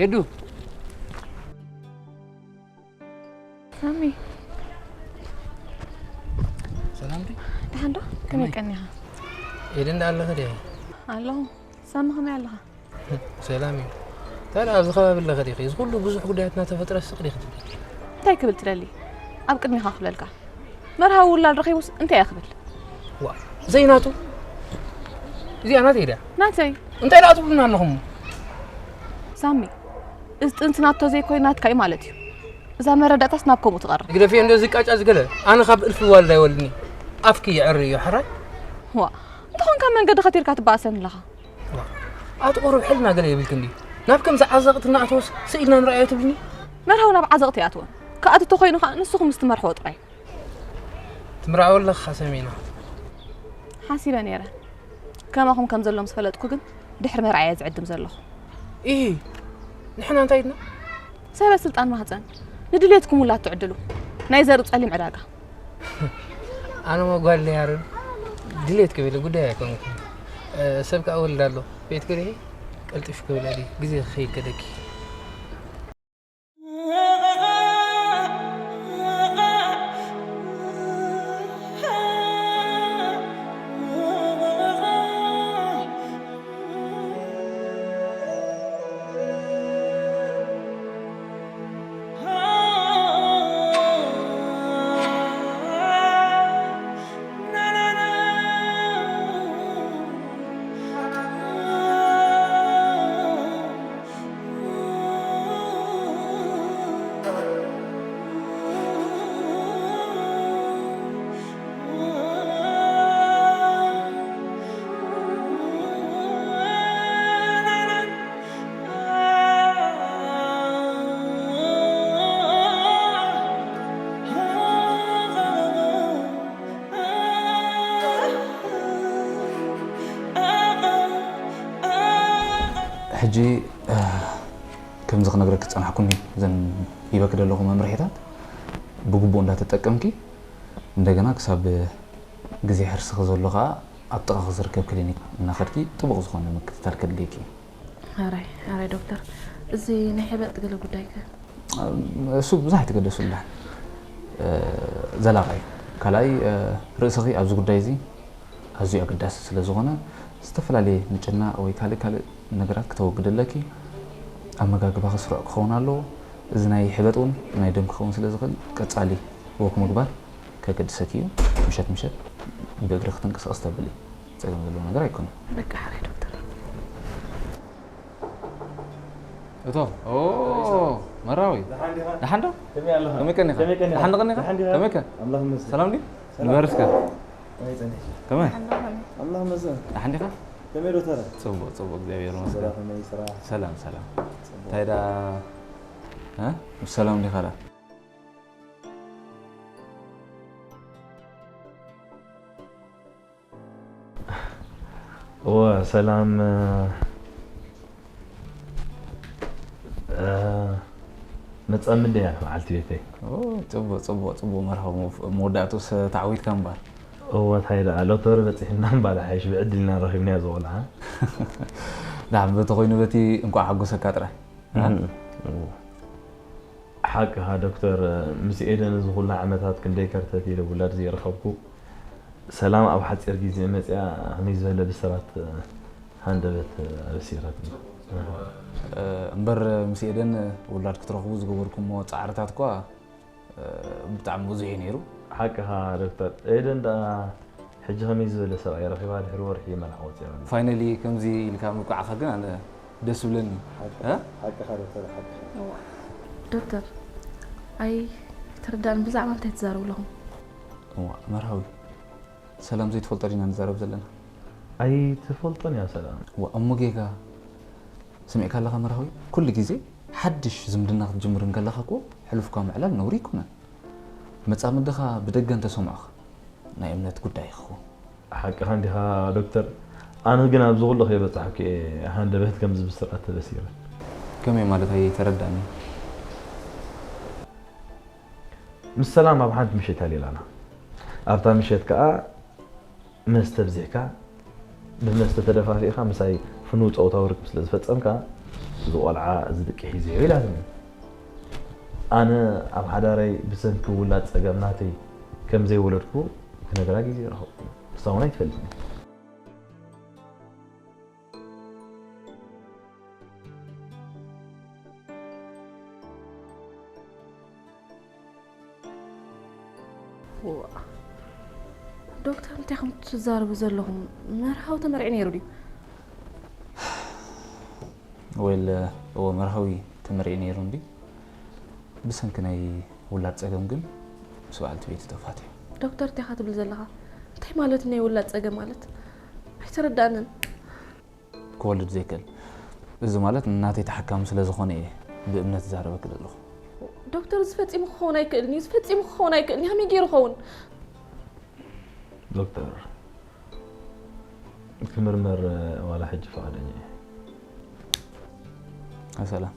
ኤዱ። ሳሚ። ሰላም ድዩ? ደሓን ዶ? ከመይ ከመይ? ቀኒኻ? ኤደን ደኣ ኣለኺ ድያ? ኣለኹ። ሳሚ ከመይ ኣለኻ? ሰላም እዩ። እንታይ ደኣ ኣብዚ ከባቢ ኣለኺ ዲኺ? እዚ ኩሉ ብዙሕ ጉዳያት እናተፈጥረ ስቕ ዲኺ ትብሊ? እንታይ ክብል ትደሊ? ኣብ ቅድሚኻ ክብለልካ። መርሃዊ ውላድ ረኺቡስ እንታይ እየ ክብል? ዋ፣ ዘይናቱ? እዚኣ ናተይ ድያ? ናተይ። እንታይ ደኣ ትብሉና ኣለኹም? ሳሚ፣ እዚ ጥንሲ ናቶ ዘይኮይኑ ናትካ እዩ ማለት እዩ። እዛ መረዳእታስ ናብ ከምኡ ትቐርብ። ግደፍዮ እንዶ እዚ ቃጫ ዝገለ፣ ኣነ ካብ እልፊ ዋልድ ኣይወልድኒ። ኣፍኪ የዕሪ እዩ፣ ሕራይ? ዋ፣ እንተኾንካ መንገዲ ከቲርካ ትበኣሰኒ ኣለኻ። ዋ፣ ኣቲ ቁሩብ ሕልና ገለ የብልክን ድዩ? ናብ ከምዚ ዓዘቕቲ እናኣተወስ ስኢልና ንረኣዮ ትብልኒ? መርሃዊ ናብ ዓዘቕቲ ኣይኣትወን። ክኣቱ ተኾይኑ ኸኣ ንስኹም ምስ ትመርሕዎ ጥራይ። ትምርዓው ኣለኻ ሰሚና። ሓሲበ ነይረ። ከማኹም ከም ዘሎ ምስ ፈለጥኩ ግን ድሕሪ መርዓ እየ ዝዕድም ዘለኹ። ኢሂ፣ ንሕና እንታይ ኢልና? ሰበ ስልጣን ማህፀን ንድሌትኩም ውላድ ትዕድሉ። ናይ ዘርኢ ፀሊም ዕዳጋ። ኣነ ሞ ጓል ያርን ድሌት ክብል ጉዳይ ኣይኮንኩን። እ፣ ሰብ ከኣ ወልድ ኣሎ። ቤት ክርኢ ቀልጢፍ ክብለሊ ግዜ ክኸይድ ከደኪ። ሕጂ፣ እ፣ ከምዚ ክነግረኪ ዝጸናሕኩኒ፣ እዘን ሂበኪ ዘለኹ መምርሒታት ብግቡእ እንዳተጠቀምኪ፣ እንደገና ክሳብ ግዜ ሕርስኺ ዘሎ ከኣ ኣብ ጥቓኺ ዝርከብ ክሊኒክ እናኸድኪ ጥቡቕ ዝኾነ ምክትታል ከድልየኪ እዩ። ኣራይ፣ ኣራይ ዶክተር፣ እዚ ናይ ሕበጥ ገለ ጉዳይ ከ? እሱ ብዙሕ ኣይትገደስሉ። እ፣ ዘላቒ እዩ። ካልኣይ፣ እ፣ ርእስኺ ኣብዚ ጉዳይ እዚ ኣዝዩ ኣገዳሲ ስለ ዝኾነ፣ ዝተፈላለየ ምጭናቕ ወይ ካልእ ካልእ ነገራት ክተወግዲ ኣለኪ። ኣመጋግባኺ ስሩዕ ክኸውን ኣለዎ። እዚ ናይ ሕበጥ እውን ናይ ደም ክኸውን ስለ ዝኽእል፣ ቀጻሊ ወክ ምግባር ከገድሰኪ እዩ። ምሸት ምሸት ብእግሪ ክትንቀሳቐስ ተብሊ ጸገም ዘለዎ ነገር ኣይኮነን። በቃ ሓራይ ዶክተር። እቶ፣ ኦ፣ መራዊ። ደሓን ዲኻ? ደሓን ዶ? ከመይ ኣለኻ? ከመይ ቀኒኻ? ከመይ ቀኒኻ? ደሓን ዶ ቀኒኻ? ደሓን ዲኻ? ከመይ ከ? ኣምላኽ ይመስገን። ሰላም ድዩ? ሰላም። ንበር እስከ። ከመይ ጸኒሕካ? ከመይ? ኣምላኽ ይመስገን። ደሓን ዲኻ? ከመይ ዶ ተራ? ጽቡቕ፣ ጽቡቕ፣ እግዚኣብሔር ይመስገን። ስራሕ ከመይ ስራሕ? ሰላም፣ ሰላም። ጽቡቕ። እንታይ ደኣ? እ? ሰላም ዲኻ ደኣ? እወ፣ ሰላም፣ እ፣ እ፣ መጻምዲ እያ መዓልቲ ቤተይ። ኦ፣ ጽቡቕ፣ ጽቡቕ፣ ጽቡቕ መርሃ መወዳእቱስ ተዓዊትካ እምበር። እወ፣ እንታይ ደኣ፣ ሎተሪ በጺሕና እምበኣር ሓይሽ ብዕድልና ረኺብናያ እዛ ቆልዓ። ደሓን በቲ ኮይኑ በቲ እንቋዕ ሓጎሰካ ጥራይ። እም፣ እወ። ሓቅኻ ዶክተር፣ ምስ ኤደን እዚ ኩሉ ዓመታት ክንደይ ከርተት ኢለ ውላድ ዘይረኸብኩ፣ ሰላም ኣብ ሓጺር ግዜ መጺኣ ከመይ ዝበለ ብስራት ሃንደበት ኣበሲራትኒ። እምበር ምስ ኤደን ውላድ ክትረኽቡ ዝገበርኩሞ ጻዕርታት እኳ ብጣዕሚ ብዙሕ እዩ ነይሩ። ሓቅኻ ዶክተር፣ ኤደን ደኣ ሕጂ ከመይ ዝበለ ሰብኣይ ረኺባ ድሕሪ ወርሒ መርዓ ወፂኣ? ፋይናሊ ከምዚ ኢልካ ምብቃዕካ ግን ኣነ ደስ ዝብለኒ። ሓቂ- እ? ሓቅኻ ዶክተር፣ ሓቅኻ። እዋ። ዶክተር፣ ኣይ ተረዳእን ብዛዕባ እንታይ ትዛረቡ ኣለኹም? እዋ፣ መርሃዊ፣ ሰላም ዘይትፈልጦ ዲና ንዛረብ ዘለና? ኣይትፈልጦን እያ ሰላም። እዋ፣ እሞ ጌጋ ስሚዕካ ኣለኻ መርሃዊ? ኩሉ ግዜ ሓድሽ ዝምድና ክትጅምር እንከለኻ እኮ ሕሉፍካ ምዕላል ነውሪ ኣይኮነን። መጻምድኻ ብደገ እንተሰምዑኻ ናይ እምነት ጉዳይ ይኸውን። ሓቅኻ እንዲኻ ዶክተር፣ ኣነ ግን ኣብዚ ኩሉ ከይበጻሕኩ እየ ሃንደበት ከምዚ ብስራት ተበሲረ። ከመይ ማለት ኣይተረዳእኒ። ምስ ሰላም ኣብ ሓንቲ ምሸት ኣሊላና። ኣብታ ምሸት ከኣ መስተ ኣብዚሕካ፣ ብመስተ ተደፋፊእካ ምሳይ ፍኑው ጾታዊ ርክብ ስለ ዝፈጸምካ፣ እዚ ቆልዓ እዚ ድቂ ሒዘዮ ኢላትኒ። ኣነ ኣብ ሓዳረይ ብሰንኪ ውላድ ጸገም ናተይ ከም ዘይወለድኩ ክነግራ ግዜ ረኸብኩ። ንሳ እውን ኣይትፈልጥን። ዋ። ዶክተር፣ እንታይ ኢኹም ትዛረቡ ዘለኹም? መርሃዊ ተመርዒ ነይሩ ድዩ? ወይል፣ እወ፣ መርሃዊ ተመርዒ ነይሩ እንዲ። ብሰንኪ ናይ ውላድ ጸገም ግን ምስ በዓልቲ ቤቱ ተፋትዩ። ዶክተር፣ እንታይ ኢኻ ትብል ዘለኻ? እንታይ ማለት ናይ ውላድ ጸገም ማለት? ኣይተረዳእንን። ክወልድ ዘይክእል። እዚ ማለት ናተይ ተሓካሚ ስለ ዝኾነ እየ ብእምነት ዝዛረበኪ ዘለኹ። ዶክተር፣ እዚ ፈጺሙ ክኸውን ኣይክእልን እዩ። እዚ ፈጺሙ ክኸውን ኣይክእልን እዩ። ከመይ ገይሩ ክኸውን? ዶክተር፣ ክምርመር ዋላ ሕጂ ፍቓደኛ እየ። ሰላም።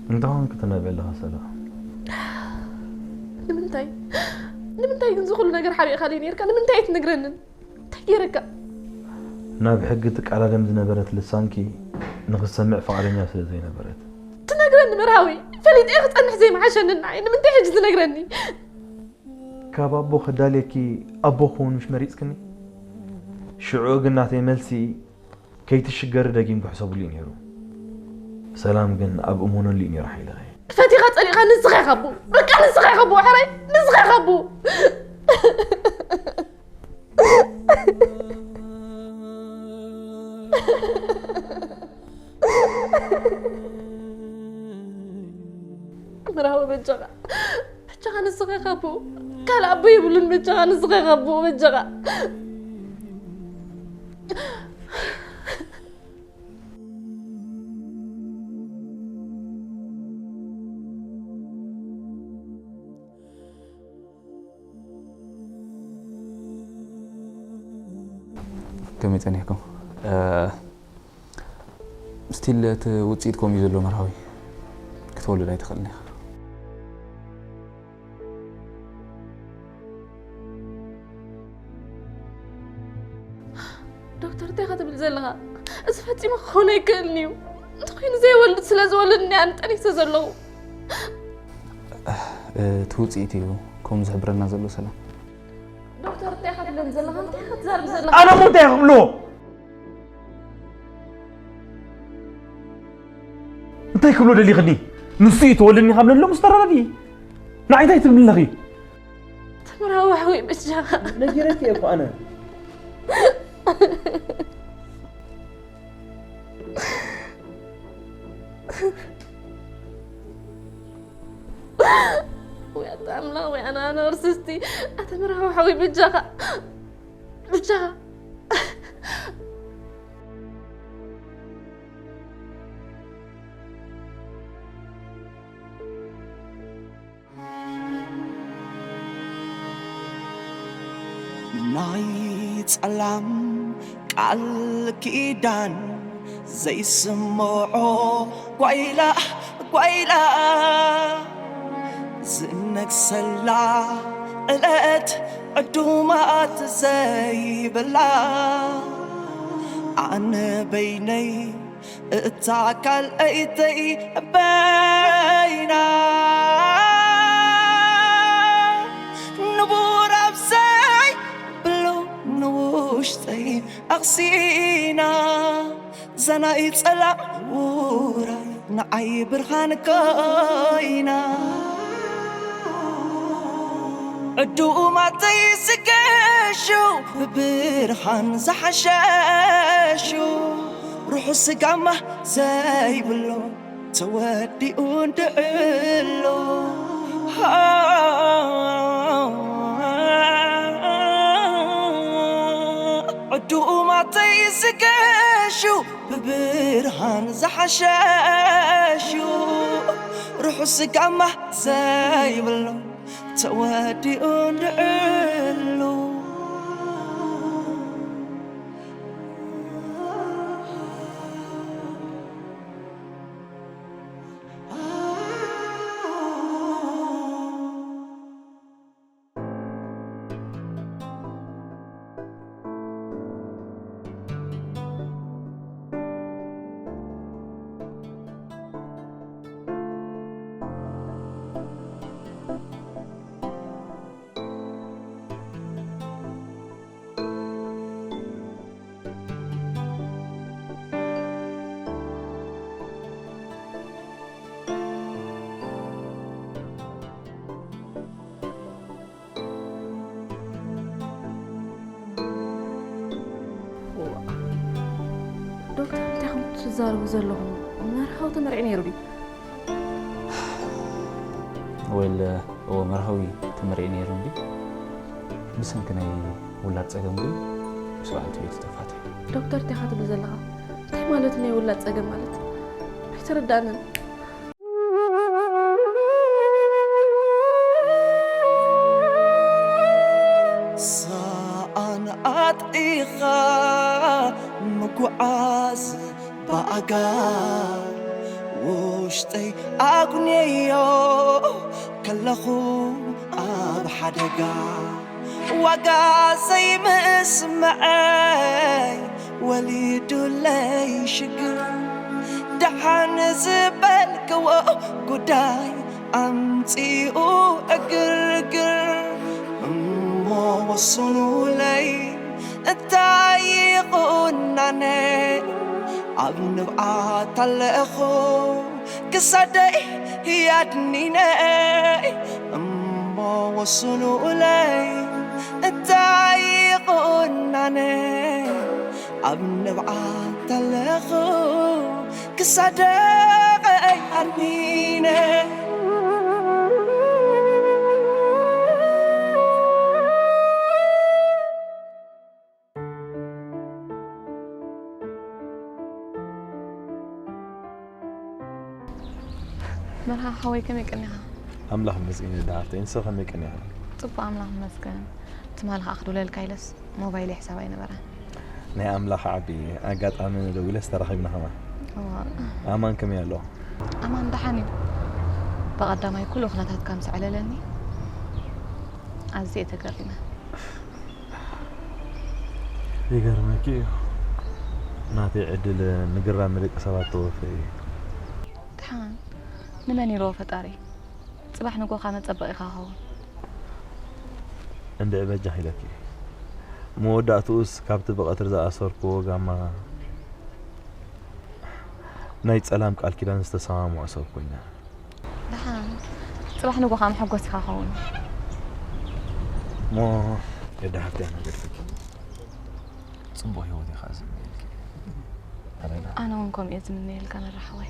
እንታይ ኾንኪ ትነብዒ ኣለኻ ሰላም? ንምንታይ? ንምንታይ ግን ዝኹሉ ነገር ሓቢእካለይ ነይርካ? ንምንታይ ኣይትነግረንን? እንታይ ገይረካ? ናብ ሕጊ ትቃዳደም ዝነበረት ልሳንኪ ንኽትሰምዕ ፍቓደኛ ስለ ዘይነበረት። ትነግረኒ መርሃዊ፣ ፈሊጠ ክጸንሕ ዘይምሓሸኒ ንዓይ። ንምንታይ ሕጂ ትነግረኒ? ካብ ኣቦ ከዳልየኪ ኣቦ ክውን ምሽ መሪጽክኒ? ሽዑ ግን ናተይ መልሲ ከይትሽገሪ ደጊም ክሕሰብሉ እዩ ነይሩ። ሰላም ግን ኣብ እመነሉ እዩ ነይሩ ሓይልኺ። ፈቲኻ ጸሊእኻ ንስኻ ኢኻ ኣቦ። በቃ ንስኻ ኢኻ ኣቦ፣ ሕራይ ንስኻ ኢኻ ኣቦ። መርሃዊ በጃኻ፣ በጃኻ ንስኻ ኢኻ ኣቦ። ካልእ ኣቦ የብሉን፣ በጃኻ ንስኻ ኢኻ ኣቦ፣ በጃኻ። ከመይ ጸኒሕኩም? እ፣ ስቲል እቲ ውጽኢት ከምኡ እዩ ዘሎ መርሃዊ። ክትወልድ ኣይትኽእልን ኢኻ። ፈጺሙ ክኸውን ኣይክእልን እዩ። እንተኾይኑ ዘይወልድ ስለ ዝወልድ እኒኣ ንጠኒሰ ዘለኹ። እቲ ውፅኢት እዩ ከምኡ ዝሕብረና ዘሎ ሰላም። ዶክተር እንታይ ኢኻ ትብለኒ ዘለኻ? እንታይ ኢኻ ትዛረብ ዘለኻ? ኣነ እሞ እንታይ ክብሎ እንታይ ክብሎ ደሊኽኒ? ንሱ እዩ ተወልድኒ ካብ ለሎ ምስ ተረዳዲ ንዓይ እንታይ ትብሊ ኣለኺ? ተምራዊ ሓወይ በጃኻ ነጊረኪ እኮ ኣነ ወይ ኣታ ኣምላኽ ወይ ኣነ ኣነ ወርስስቲ ኣተ ምራዊ ሓወይ በጃኻ በጃኻ ናይ ጸላም ቃል ኪዳን ዘይስምዖ ጓይላ ጓይላ ዝነግሰላ ዕለት ዕዱማት ዘይብላ ኣነ በይነይ እታ ካልኣይተይ በይና ንቡር ኣብዘይ ብሉ ንውሽጠይ ኣቕሲና ዘናይ ጸላም ውራይ ንዓይ ብርሃን ኮይና ዕዱማተይ ዝገሹ ብብርሃን ዝሓሸሹ ርሑስ ጋማ ዘይብሎ ተወዲኡ እንድዕሎ ዕዱማተይ ዝገሹ ብብርሃን ዝሓሸሹ ርሑስ ጋማ ዘይብሎ ተወዲኡ እንድዕሎ ዶክተር እንታይ ከም ትዛረቡ ዘለኹም መርሃዊ ተመርዒ ነይሩ ድዩ? ወል እዎ መርሃዊ ተመርዒ ነይሩ እንዲ ብሰንኪ ናይ ውላድ ፀገም ግን ምስ በዓልቲ ቤቱ ተፋትሑ። ዶክተር እንታይ ኢኻ ትብል ዘለኻ? እንታይ ማለት ናይ ውላድ ፀገም ማለት? ኣይተረዳእንን። ሰኣን ኣጥኢኻ ምጉዓዝ ብኣጋ ውሽጠይ ኣጉንየዮ ከለኹ ኣብ ሓደጋ ዋጋ ዘይምስምዐይ ወሊዱለይ ሽግር ደሓን ዝበልክዎ ጉዳይ ኣምጺኡ ዕግርግር እሞ ወስኑለይ እንታይ ይቑናነ ኣብ ንብዓት ኣለኹ ክሳደይ ያድኒነ እሞ ወስኑለይ እንታይ ይቑናነ ኣብ ንብዓት ኣለኹ ክሳደይ ኣድኒነ መርሃ ሓወይ ከመይ ቀኒኻ? ኣምላኽ ይመስገን ይዳ ሃፍተይ፣ ንስኺ ከመይ ቀኒኻ? ጽቡቕ ኣምላኽ ይመስገን። ትማሊ ኸኣ ክድውለልካ ኢለስ ሞባይለይ ሕሳብ ኣይነበረን። ናይ ኣምላኽ ዓቢ ኣጋጣሚ ደዊለስ ተራኺብና ኸማ። እዋ። ኣማን ከመይ ኣሎ? ኣማን ደሓን እዩ። ብቐዳማይ ኩሉ ኩነታትካ ምስ ኣዕለለኒ ኣዝየ ተገሪመ። ይገርመኪ እዩ ናተይ ዕድል ንግራም ንደቂ ሰባት ተወፈ እዩ። ድሓን ንመን ይረዎ ፈጣሪ? ጽባሕ ንጎኻ መጸበቒኻ ኸውን። እንድዒ በጃ ኢለኪ። መወዳእትኡስ ካብቲ ብቐትሪ ዝኣሰርክዎ ጋማ ናይ ጸላም ቃል ኪዳን ዝተሰማምዖ ሰብ ኮይና። ደሓን ጽባሕ ንጎኻ መሐጎሲኻ ኸውን። እሞ የዳ ሃብቲ ኣናገድፍኪ። ጽቡቕ ህይወት ኢኻ ዝምነየልኪ። ኣረና። ኣነ እውን ከምኡ እየ ዝምነየልካ መራሕወይ።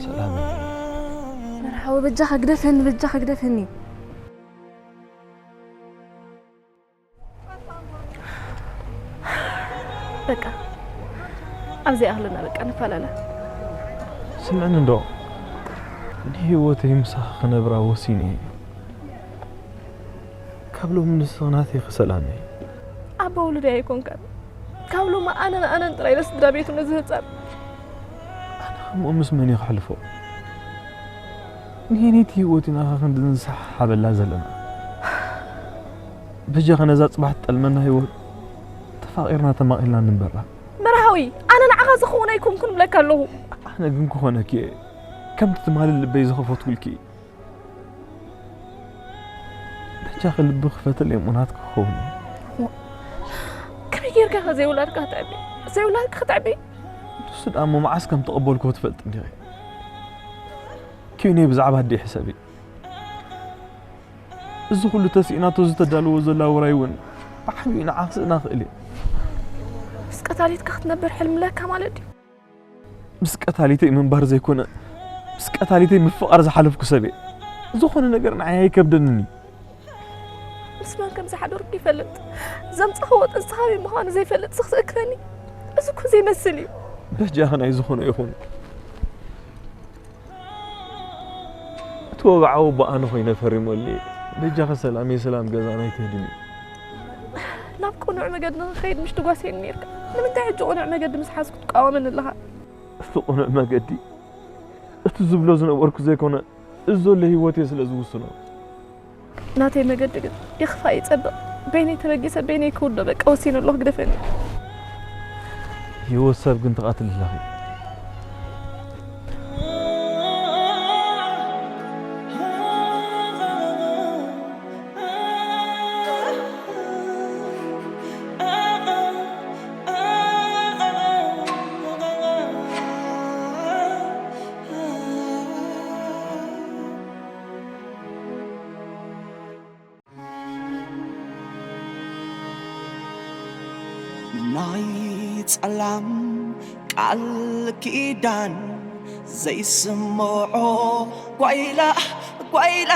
ሰላም። መርሓባ፣ በጃኻ ግደፈኒ፣ በጃኻ ግደፈኒ። በቃ፣ ኣብዚ ይኣኽለና፣ በቃ፣ ንፈላለ። ስምዕኒ እንዶ፣ ንህይወተይ ምሳኺ ክነብራ ወሲነ እየ። ካብ ሎሚ ንስኺ ናተይ ክሰላም እየ። ኣቦ ውሉደይ ኣይኮንካን። ካብ ሎሚ ኣነን ኣነን ጥራይ ነስድራ ቤቱ ነዚ ህጻን። ኣነ ከምኡ ምስ መን እየ ከሕልፎ? ንየነይቲ ህይወት ኢና ክንዲ ንሰሓሓበላ ዘለና። በጃኺ ነዛ ጽባሕ ትጠልመና ህይወት ተፋቒርና ተማቒልና ንንበራ። መርሃዊ፣ ኣነ ንዓኻ ዝኸውን ኣይኮንኩን እብለካ ኣለኹ። ኣነ ግን ክኾነኪ እየ። ከምቲ ትማሊ ልበይ ዝኸፈትኩልኪ። በጃኺ ልቢ ክፈትለይ እሙናት ክኸውን እየ። ከመይ ጌርካ ከ ዘይውላድካ ክትዕቢ? ዘይውላድካ ክትዕቢ? ንሱ ደኣ እሞ መዓስ ከም ተቐበልኩ ትፈልጥ እንዲኺ? ኪዩነይ ብዛዕባ ኣደይ ሕሰቢ። እዚ ኩሉ ተስኢናቶ ዝተዳለዎ ዘላ ውራይ እውን ብዓቢኡ ንዓኺ ስእና ክእል እየ። ምስ ቀታሊትካ ክትነብር ሕልም ኣለካ ማለት ድዩ? ምስ ቀታሊተይ ምንባር ዘይኮነ፣ ምስ ቀታሊተይ ምፍቓር ዝሓለፍኩ ሰብ እየ። ዝኾነ ነገር ንዓይ ኣይከብደንን እዩ። ምስ መን ከም ዝሓደርኩ ይፈልጥ። ዘምጻኽዎ ጥንሲ ካበይ ምዃኑ ዘይፈልጥ ስኽ ዝእክበኒ። እዚ እኮ ዘይመስል እዩ። በጃኺ ናይ ዝኾነ ይኹን። እቲ ወግዓዊ ኣቦ ኣነ ኮይነ ፈሪመሉ እየ። በጃኺ ሰላመይ ሰላም ገዛና ኣይትህድሚ። ናብ ቅኑዕ መገዲ ንኽኸይድ ምሽ ትጓስየኒ ነይርካ። ንምንታይ ሕጂ ቅኑዕ መገዲ ምስ ሓዝኩ ትቃወመኒ ኣለኻ? እቲ ቅኑዕ መገዲ፣ እቲ ዝብሎ ዝነበርኩ ዘይኮነ፣ እዚ ዘሎ ህይወት እየ ስለ ዝውስኖ። ናተይ መገዲ ግን ይኽፋእ ይጸብቕ፣ በይነይ ተበጊሰ በይነይ ክውዶ፣ በቃ ወሲነ ኣለኹ፣ ግደፈኒ። ህይወት ሰብ ግን ትቐትል ኣለኺ። ናይ ጸላም ቃል ኪዳን ዘይስምዖ ጓይላ፣ ጓይላ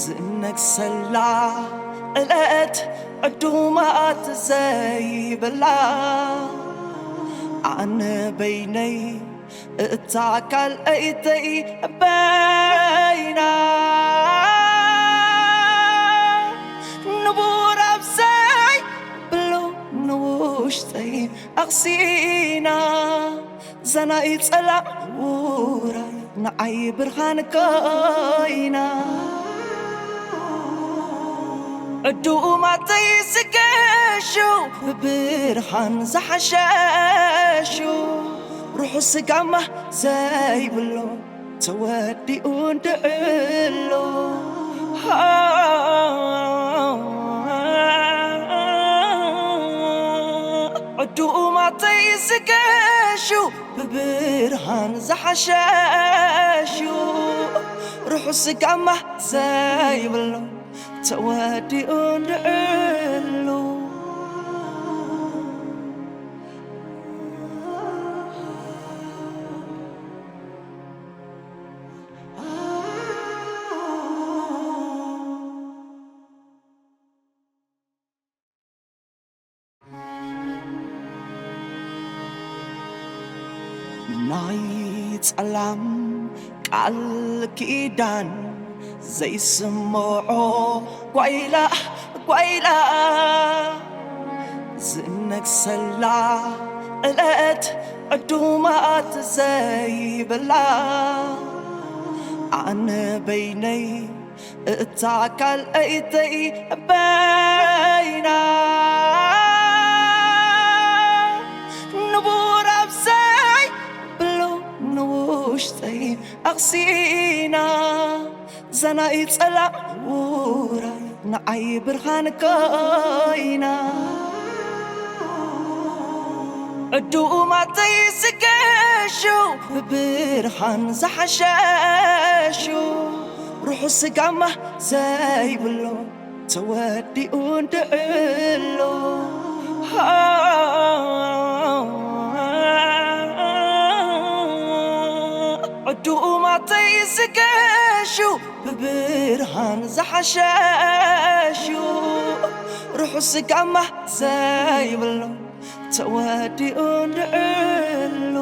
ዝነግሰላ ዕለት ዕዱማት ዘይብላ፣ ኣነ በይነይ እታ ካልኣይተይ በይና፣ ንቡር ኣብ ዘይብሉ ንውሽጠይ ኣቕሲና፣ ዘናይ ጸላም ውራይ ንዓይ ብርሃን ኮይና። ዕዱማተይ ዝገሹ ብብርሃን ዝሓሸሹ፣ ርሑስ ጋማ ዘይብሉ ተወዲኡ እንድዕሉ ዕዱማተይ ዝገሹ ብብርሃን ዝሓሸሹ ርሑስ ጋማ ዘይብሉ ተወዲኡ እንድዕሉ። ናይ ጸላም ቃል ኪዳን ዘይስምዖ ጓይላ ጓይላ ዝነግሰላ ዕለት ዕዱማት ዘይብላ ኣነ በይነይ እታ ካልኣይተይ በይና ንቡር ኣብዘይ ብሉ ንውሽጠይ ኣቕሲና ዘናይ ጸላም ውራይ ንዓይ ብርሃን ኮይና ዕዱማተይ ዝገሹ ብብርሃን ዝሓሸሹ ርሑስ ጋማ ዘይብሉ ተወዲኡ እንድዕሉ ዕዱማተይ ዝገሹ ብብርሃን ዝሓሸሹ ርሑስ ጋማ ዘይብሉ ተወዲኡ እንድዕሉ።